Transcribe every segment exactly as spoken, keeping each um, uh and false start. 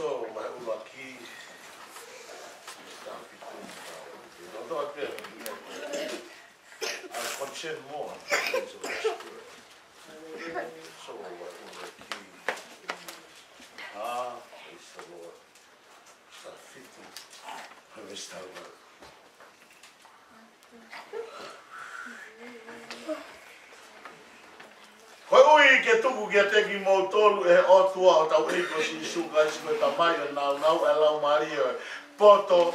So, my ʻuluaki, Mister Fitu, no, no, I concern more on the things of the Spirit. So, my ʻuluaki, ah, praise the Lord. Mister Fitu, Mister Fitu. Koeʻuhi ke tuku kiate kimoutolu ʻe he ʻOtua ʻo hotau ʻEiki ko Sīsū Kalaisi ko e Tamai ʻo e nāunau, ʻa e laumālie ʻo e poto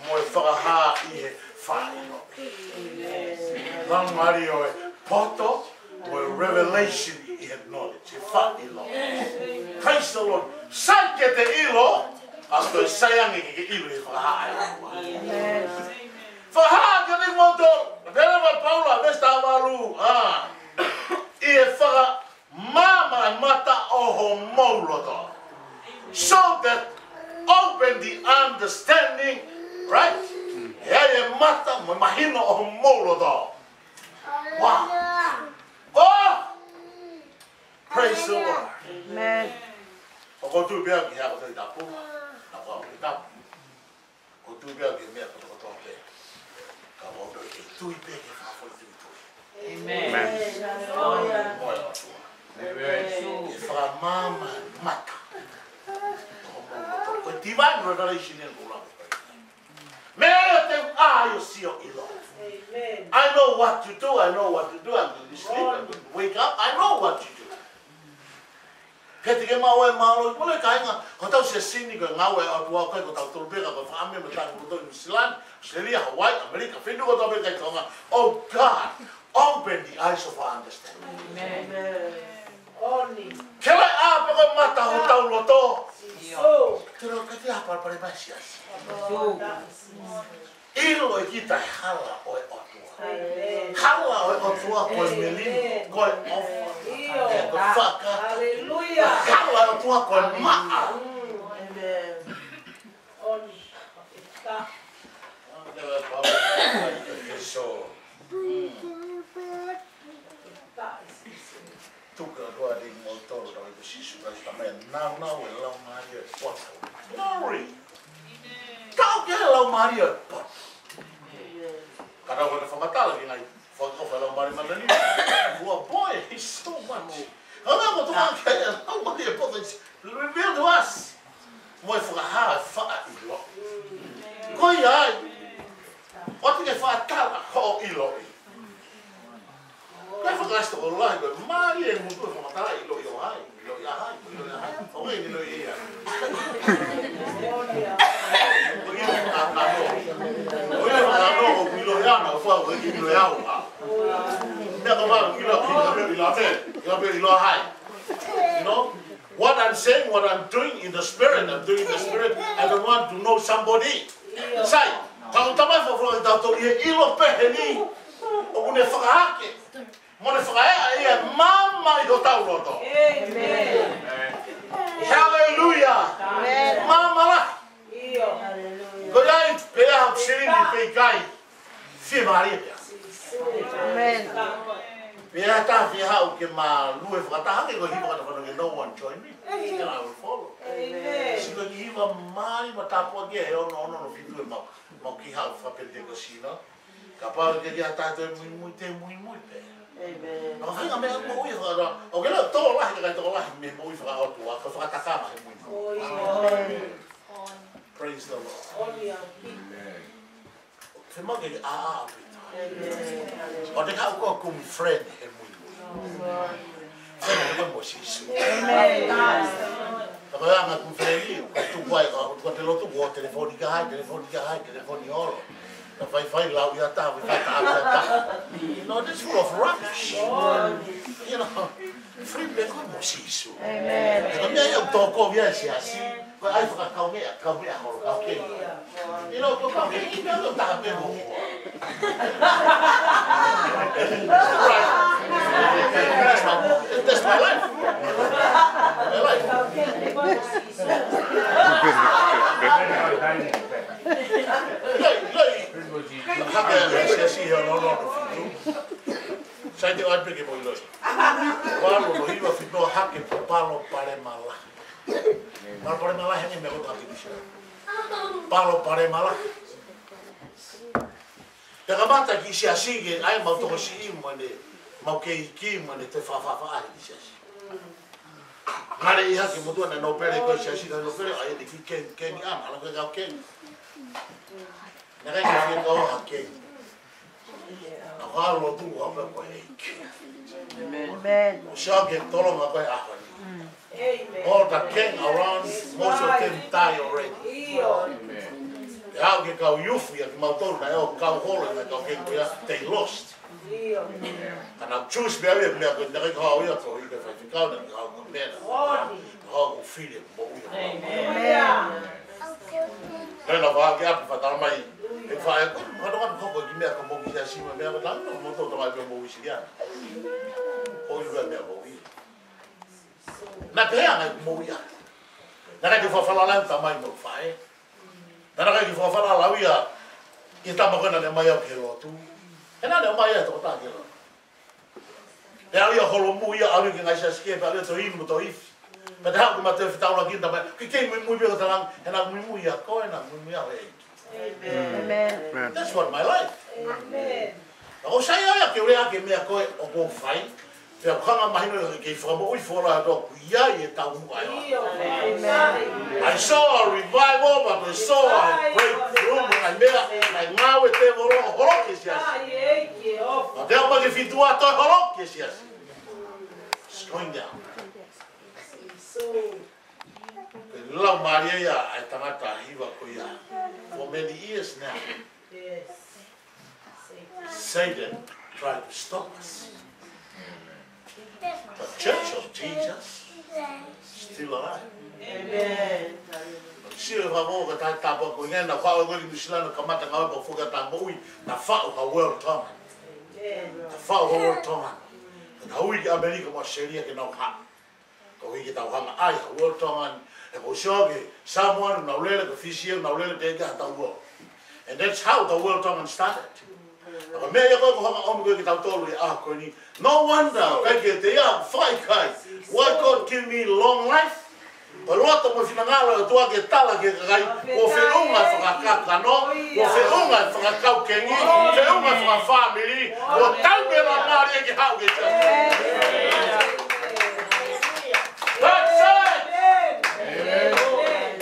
mo e fakahā ʻi he faʻa ʻilo. Laumālie ʻo e poto mo e revelation ʻi he knowledge, he faʻa ʻilo. Praise the Lord. Sai ke te ʻilo, ka ko e sai ange ke ke ʻilo ʻi he fakahā ʻa e ʻOtua. Fakahā kiate kimoutolu, pehē leva ʻe Paula, veesi taha valu, ah, ʻi he fakamaama ʻa e mata ʻo homou loto. So that open the understanding, right? ʻE ʻi ai e mata mo e mahino ʻo homou loto. Wow. Oh! Praise the Lord. Amen. ʻOku ou tui pē au ki he ako Tohi Tapu. Ako Tohi Tapu. ʻOku ou tui pē au ki he meʻa kotokotoa pē. Ka ʻoku ou tui pē ki he fakafoʻituitui. Amen. Amen. Mo e ʻOtua. Amen. Ke fakamaama e mata. Ko e divine revelation ʻeni ʻoku ou lave ki ai. Meʻa ia te u ʻā ai ʻo sio ʻiloa. Amen. I know what to do, I know what to do, I'm going to sleep, I'm going to wake up, I know what to do. Pea te ke maʻu e mālohi, mole kāinga, ko hotau siasi ni ko e ngāue ʻa e ʻOtua, ko hotau tolu pē ka ko e fāmili mo e tangi kotoa ʻi Nuʻu Sila ni, ʻAositelēlia, Hawaiʻi, ʻAmelika, fenua kotoa pē ʻi Tonga. Oh God, open the eyes of our understanding. Amen. Ke lava ʻo ʻā pē ko e mata hotau loto. Te lo ka te ʻā pale pale mai siasi. ʻIlo ʻe kita e hala ʻo e ʻOtua. Amen. Hala ʻo e ʻOtua ko e melino, ko e ʻofa, ʻio, ko e faka. Hallelujah. Hala ʻo e ʻOtua ko e maʻa. Amen. So, tuku atu ʻa kimoutolu ʻe he ʻEiki ko Sīsū Kalaisi, Tamai, nāunau e laumālie ʻo e poto. Glory. Tau ki he laumālie ʻo e poto. Ka tau ka fakamatala ki he ngaahi fakaʻofa ʻa e laumālie māʻoniʻoni. Ua boy, he's so much. Ka ʻoku tau ki he laumālie ʻo e poto, it's revealed to us. Mo e fakahā e faʻa ʻilo. Ko ia ai. ʻOua te ke fakatala hoʻo ʻiloʻi. Ko e fakahā ʻa e tokolahi, ko e mālie e motuʻa fakamatala ʻiloʻi ʻo hai, ʻiloʻi ʻa hai, ʻiloʻi ʻa hai. ʻO ʻiloʻi ia. ʻO ʻilo fakakano. ʻO ʻilo fakakano, ʻo ʻiloʻi ʻa na, ʻo fua, ʻo ʻiloʻi ʻa ua. Meʻa ka mau, ʻilo ki, ʻilo ʻa me, ʻilo ʻa hai. You know? What I'm saying, what I'm doing in the spirit, I'm doing in the spirit. I don't want to know somebody. Sai, ka ʻoku tau mai fakafoʻou ʻa tautolu ʻi he ʻilo pehē ni, ʻoku ne fakahake, mo ne fakaeʻa ia maama ʻi hotau loto. Amen. Hallelujah. Amen. Maama lahi. Ko ia ai, pe ʻe ʻi ai ha silini pe ʻikai. Fiemālie pē. Amen. Pea ʻi ai ha taha haʻu ke ma lue fakataha ke ko e hiva ka ta fano ke no one join me. Then I will follow. Amen. Sio ki he hiva mālie mo tāpuaki he ono ono fitu ʻe mau, mau kiʻi haʻu fakapenitekosi, no? Kapau ʻe ʻi ai ha taha toe muimui, te muimui pē. Amen. Ka fai ngaahi meʻa moʻui fakataha. ʻOku ke lau tokolahi, ka tokolahi mei he moʻui fakaʻotua, ko e fakatakama he muimui. Amen. Praise the Lord. Amen. Fiemaʻu ke ʻā ʻaupito. ʻOua te ke haʻu koe ʻo kumi friend he muimui. Friend ko e mo Sīsū. Ka ko e anga kumi friend, ʻoku tuku ai, ʻoku tuku ai te lotu, ko e telefoni ki hai, telefoni ki hai, telefoni holo. Ka faifai lau ia ta, faifai ta, ia ta. You know, this full of rubbish. You know, friend ko e mo Sīsū. Amen. Ko e meʻa ia ʻoku tō ko via e siasi. Ko e ʻai fakakaumeʻa, kaumeʻa holo, kau kei. You know, ko kau kei, ʻi meʻa ʻoku taha pē mo. Right. That's my, that's my life. My life. Loi, loi. Hake, hake, siasi, no, no, no. Sai te ʻoatu pē ke mo ʻiloʻi. Valu, no, hiva, fitungofulu, hake, palopalema lahi. Palopalema lahi ange meʻa ko e kapitisi. Palopalema lahi. Pea kamata ki siasi ke ʻai mau tokosiʻi mo ʻene mau keiki mo ʻene te fafafa ai ki siasi. Ngare ia ke motuʻa naʻe nōpele ko siasi ka nōpele ʻai ʻene ki keng, keng ana, ala ko e kau keng. Naʻe ʻikai ke fie kau ha keng. Naʻa ko e lotu ʻa pē ko e ʻEiki. Amen. ʻO sio ke tolonga ko e ʻaho ni. Amen. All the keng around, most of them die already. ʻIo. Amen. Pea ʻoku ke kau youth ia kimautolu naʻe ʻo kau holo naʻe kau keng ko ia, they lost. ʻIo. Ka naʻa ku choose pē au ia, meʻa ko e naʻe ʻikai ke hao ia ko e ʻikai faifekau naʻe ʻikai hao ko e meʻa. ʻOi. Hao ko e fili mo ia. Amen. Amen. Naʻe na vā ke api fatala mai. ʻE faʻē ko, ka toka ko ko ki meʻa ka mo ki siasi mo meʻa ka tau, mo tō tō mai pē mo ʻuisi ia. Ko i lua meʻa mo ia. Naʻe pehē ange mo ia. Naʻe ʻikai ke fafalala ʻa e tamai mo e faʻē. Naʻe ʻikai ke fafalala ia. ʻI he tama ko ena naʻe ʻomai au ki he lotu. He naʻe ʻomai au ʻe he tokotaha ki he lotu. Pea ʻalu ia holomui ia, ʻalu ia ki he ngaahi siasi kehe, pea ʻalu ia toe inu mo toe ifi. Pea te haʻu ke ma toe fetaulaki, tamai, ke kei muimui pē ko e talaange, he naʻa ku muimui ia koe, naʻa ku muimui au ʻe he ʻEiki. Amen. Amen. That's what my life. Amen. Naʻa ku sai au ia ke u lea ki he meʻa ko ē ʻoku ou fai. Pea ʻoku hanga mahino ia ke fakamoʻui fola atu ʻoku ʻi ai e taumuʻa ʻe ʻofa. Amen. I saw a revival, but I saw a breakthrough, mo e meʻa, ʻa e ngāue ʻa e tēvolo, holo ki he siasi. Pea te au ma ke fitu atu, holo ki he siasi. It's going down. Pea lau mālie ia ʻa e tangata hiva ko ia. For many years now, Satan tried to stop us. The Church of Jesus still alive. Amen. Sio e fafo ka ta tapa ko ia naʻa faʻo ko New Zealand kamata ngāue pea foki atu moʻui naʻa faʻo ha World Tongan. Naʻa faʻo ha World Tongan. Naʻa ui ki ʻAmelika mo ʻAositelēlia ke nau haʻu. Ka ui ke tau hanga ʻai ha World Tongan. ʻE ko sio ke Samoa nau lele, ko Fisi nau lele, te ke ha tau ua. And that's how the World Tongan started. Ka ko e meʻa ia ko ē ʻoku hanga ʻomi ko ē kitautolu he ʻaho ko eni. No wonder, ʻikai ke te ia fai kai. Why God give me long life? Ko e loto mo e finangalo ʻo e ʻOtua ke tala ki he kakai, kuo feʻunga e fakakakano, kuo feʻunga e fakakau kengi, feʻunga e fakafāmili, kuo taimi ʻe mālie ke haʻu ki he siasi. That's it! Amen. Amen.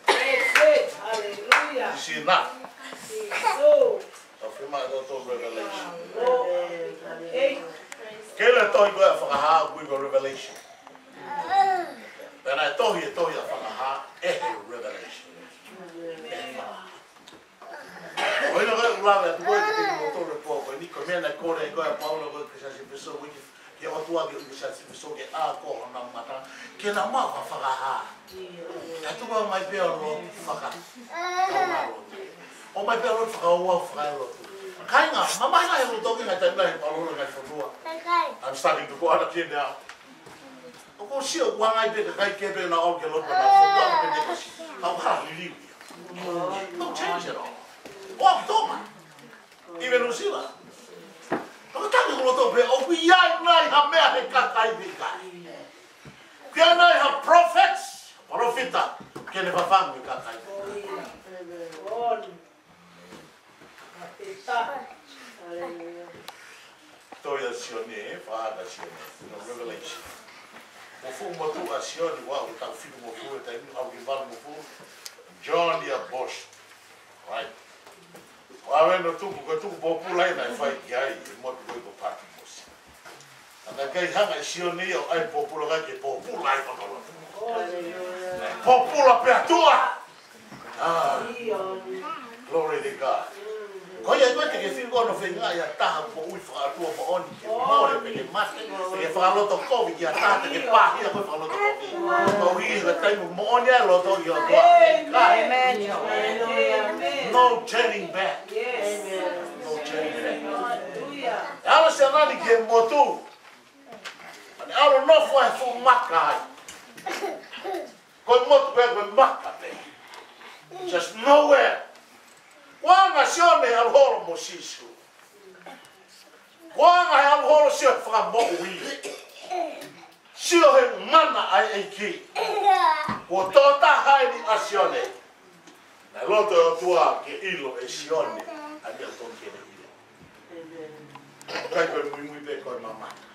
That's it. Hallelujah. You see now? So, ʻOku fiemaʻu ʻe he ʻOtua revelation. Amen. Ke la tohi ko e Fakahā, ʻoku ui ko e Revelation. Pea naʻe tohi e tohi ʻa Fakahā ʻe he Revelation. ʻE he Fakahā. ʻO hangē ko e ʻuluaki atu ko ē ki he motu ʻo e pō ko eni, ko e meʻa naʻe kole ko ē ʻa Paula ko ē ki he siasi ʻEfesō ko ē, ke ʻOtua ke ui ki he siasi ʻEfesō ke ako honau mata, ke nau maʻu ha fakahā. Ka tuku ʻomai pē ʻo lotu faka. ʻOmai pē ʻo lotu fakaʻauha fakaelotu. Kāinga, mamahi ngaahi lotu ki he ngaahi taimi lahi ʻo lotu ngaahi fonua. I'm starting to go out again now. ʻOku ou sio ʻoku ʻi ai pē kakai kehe pē naʻa nau ō ki he lotu pea nau fonua pē ne kasi. Kau hala liliu ia. No change at all. ʻO Tonga. Even New Zealand. Ka ko e taimi ko ē ʻoku loto pē, ʻoku ʻi ai nai ha meʻa he kakai pe ʻikai? ʻOku ʻi ai nai ha prophets, palōfita, ke ne fafangu e kakai? Tohi ʻa Sione, ʻe, Fakahā ʻa Sione, no Revelation. Ko e fuʻu motuʻa ʻa Sione, ʻoku tau fitungofulu he taimi, ʻoku ke valungofulu. John the Apostle. Right. ʻO ʻave ʻo tuku, ko e tuku pōpula ia naʻe fai ki ai e motu ko ē ko Patimosi. Naʻe ʻikai hanga ʻe Sione ia ʻo ʻai pōpula kae ke pōpula ai hono loto. Pōpula pē ʻa e ʻOtua. Ah. Glory to God. Ko ia ko ē te ke fili ko hono feinga ia taha moʻui fakaʻotua moʻoni ke mole pe ke mate, pe ke fakalotokovi ki ha taha te ke pāhia ko e fakalotokovi. Ko ia ko e taimi moʻoni ai loto ki he ʻOtua. Amen. No turning back. No turning back. ʻAlu ʻa Sione ki he motu. Naʻa ne ʻalu ʻo nofo he fuʻu maka ai. Ko e motu ko ē ko e maka pē. Just nowhere. Kuo anga ʻa Sione ʻalu holo mo Sīsū. Kuo anga he ʻalu holo ʻa Sione fakamoʻui. Sio he mana ʻa e ʻEiki. Kuo toʻotaha eni ʻa Sione. Naʻe loto e ʻOtua ke ʻilo ʻe Sione ʻa e meʻa ʻoku totonu ke ne ʻilo. ʻIkai ko e muimui pē ko e mamata,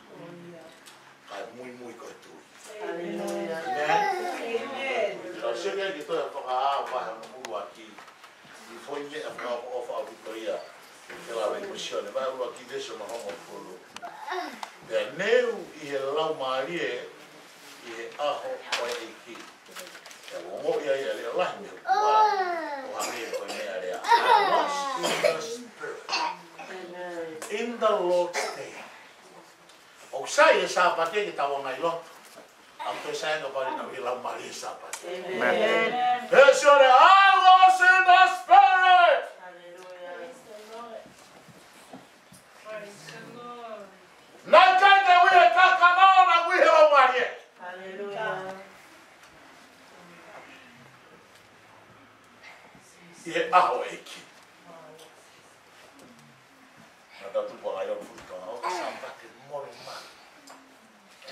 ka e muimui ko e tui. Haleluia. ʻĒmeni. ʻĒmeni. Ka sio ki he tohi ʻa Fakahā vahe hono ʻuluaki. ʻI he foʻi meʻa fakaʻofoʻofa ʻaupito ia ke lave mo Sione, vahe ʻuluaki veesi hono hongofulu. Pea neu ʻi he Laumālie ʻi he ʻaho ʻo e ʻEiki. Pea ongoʻi ai ʻa e leʻo lahi mei he ʻOtua, ʻo hangē ko e meʻalea. I was in the Spirit. In the Lord's day. ʻOku sai e Sāpate ke tau anga ʻi loto. ʻOku toe sai ange pē ʻi he Laumālie e Sāpate. ʻĒmeni. Pea Sione, I was in the Spirit. Haleluia. Naʻe ʻikai ke u ʻi he kakano, naʻá ku ʻi he Laumālie. Haleluia. ʻI he ʻaho ʻo e ʻEiki. Naʻa tau tupu ʻa Lailoni Fulitonga, ʻo ka Sāpate mole mai.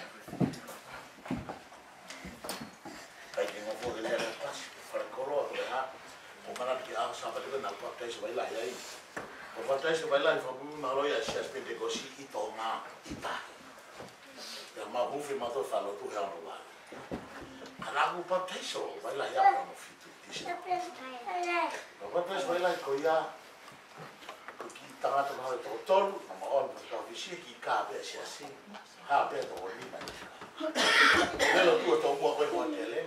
Everything. ʻIkai ke ngofua ke lea he pasi, falekoloa, pe ko e hā. ʻOku ou manatu ki he ʻaho Sāpate ko ē naʻá ku papitaiso Vailahi ai. ʻOku ou papitaiso Vailahi fakapuputuʻu mālohi ʻa e Siasi Penitekosi ʻi Tonga, ʻi tahi. Pea mau huufi mautolu ʻo fai lotu he ono vale. Ka naʻá ku papitaiso Vailahi ʻaho hono fitu, Tīsema. Naʻá ku papitaiso Vailahi ko ia, ko e kiʻi tangata mahalo ʻe toko tolu, naʻá ma ʻalu mo e kau fisi ki he kā pē ʻa e siasi, hā pē ʻa e toko nima ʻi he kā. Lele ʻo tuʻu ʻo tomuʻa ko ē ʻi he hōtele.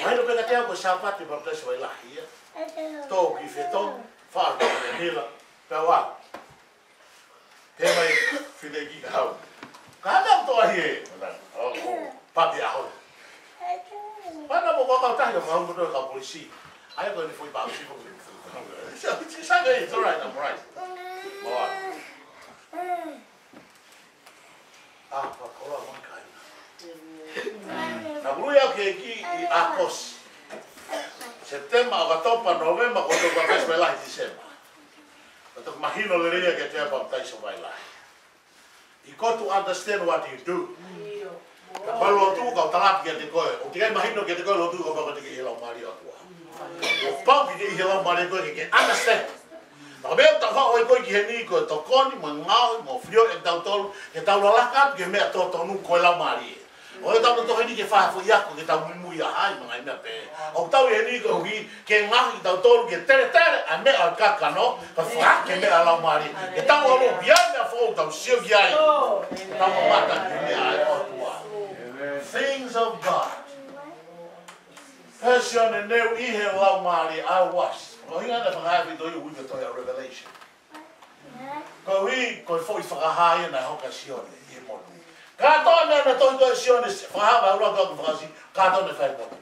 Mahino pē kiate au ko e Sāpate papitaiso Vailahi ia. Tō ki he fetongi, fā ki he nila, pea ʻalu. Pea mai, fine ki ka hau. Ka hana to ahi e. ʻO, ʻo, papi ʻaho. Mana mo kau tahi ka hau mo to ka polisi. ʻAi ko eni foʻi papi si ko. Sa, sa, it's all right, I'm all right. Mo a. Ah, pa kola man kai. Naʻá ku ui au ki he ʻEiki ʻi ʻAokosi. Sepitema, ʻOkatopa, Nōvema, ko e toki papitaiso Vailahi Tīsema. Ka toki mahino lelei ia kiate au e papitaiso Vailahi. You got to understand what you do. Ka ko e lotu, kau tala atu kiate koe, ʻoku teʻeki ai mahino kiate koe e lotu kapau ʻoku ʻikai te ke ʻi he Laumālie ʻo e ʻOtua. ʻOku pau ke ke ʻi he Laumālie koe ke ke understand. Ka ko e meʻa ʻoku tau haʻu ai ko ē ki heni ko e tokoni, mo e ngaohi, mo e filioʻi ʻa kitautolu, ke tau lalaka atu ki he meʻa totonu ko e Laumālie. ʻOku tau tohi heni ke fai ha foʻi ako ke tau muimui ai, mo e ngaahi meʻa pehē. ʻOku tau ʻi heni koeʻuhi ke ngaohi kitautolu ke teletele ʻa e meʻa ʻo e kakano, kae fakahā ki he meʻa ʻa e Laumālie. Ke tau ʻalu ʻo ʻi ai e meʻa foʻou ʻoku tau sio ki ai. Tau mamata ki he meʻa ʻa e ʻOtua. Things of God. Pea Sione, neu ʻi he Laumālie, I was. Ko e ʻuhinga naʻe fakahā ʻe he tohi ʻo e uike tohi ʻa Revelation. Koeʻuhi, ko e foʻi fakahā ia naʻe hoko ʻe Sione ʻi he monū. Kātoa e meʻa naʻe tohi ko ē ʻe Sione, Fakahā vahe ʻuluaki ki he fakaʻosi, kātoa naʻe fai monū.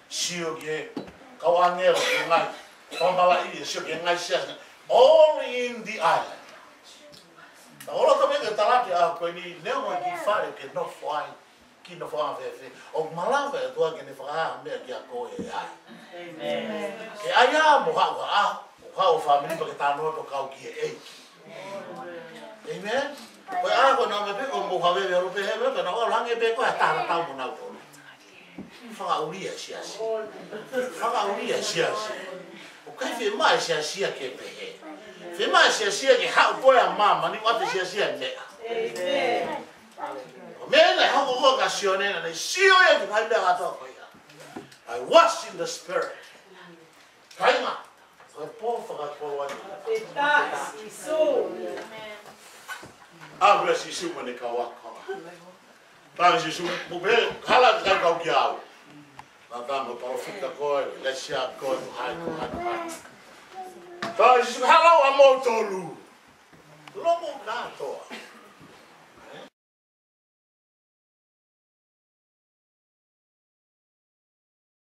Sio ki he kau ʻāngelo, ki he ngaahi fakamalaʻia, sio ki he ngaahi siasi, all in the island. Naʻá ku loto pē ke tala atu ʻa ko eni, neongo e kiʻi fale ke nofo ai, kiʻi nofoʻanga fēfē, ʻoku malava e ʻOtua ke ne fakahā ha meʻa kiate koe ʻe ai. ʻĒmeni. Ke ʻai ā mo haʻu ha ʻaho, ʻo haʻu ho fāmili pea ke talanoa atu ʻo kau ki he ʻEiki. ʻĒmeni. Ko e ʻaho ko ē naʻa mou pehē ʻoku mou haveve ʻalu pē he veve, naʻa ʻalu hangē pē ko e taha tatau mo nautolu. Fakaʻulia e siasi. Fakaʻulia e siasi. ʻOku ʻikai fiemaʻu e siasi ia ke pehē. Fiemaʻu e siasi ia ke haʻu ko ē ʻa māmani ʻo ʻoatu e siasi ia e meʻa. ʻĒmeni. Ko e meʻa naʻe hoko ko ē kia Sione naʻá ne sio ia ki he ngaahi meʻa kātoa ko ia. I was in the Spirit. Kāinga, ko e pō fakakoloa ni. Fakafetaʻi Sīsū. ʻAlu ʻa Sīsū mo ʻene kau ako. Tala ʻe Sīsū, mo pehē, hala ke kai kau kia au. Naʻa tau mo palōfita ko ē, ʻIlaisiā ko ē, ko hai, ko hai, ko hai. Tala ʻe Sīsū, hala ʻa moutolu. Lomo kātoa.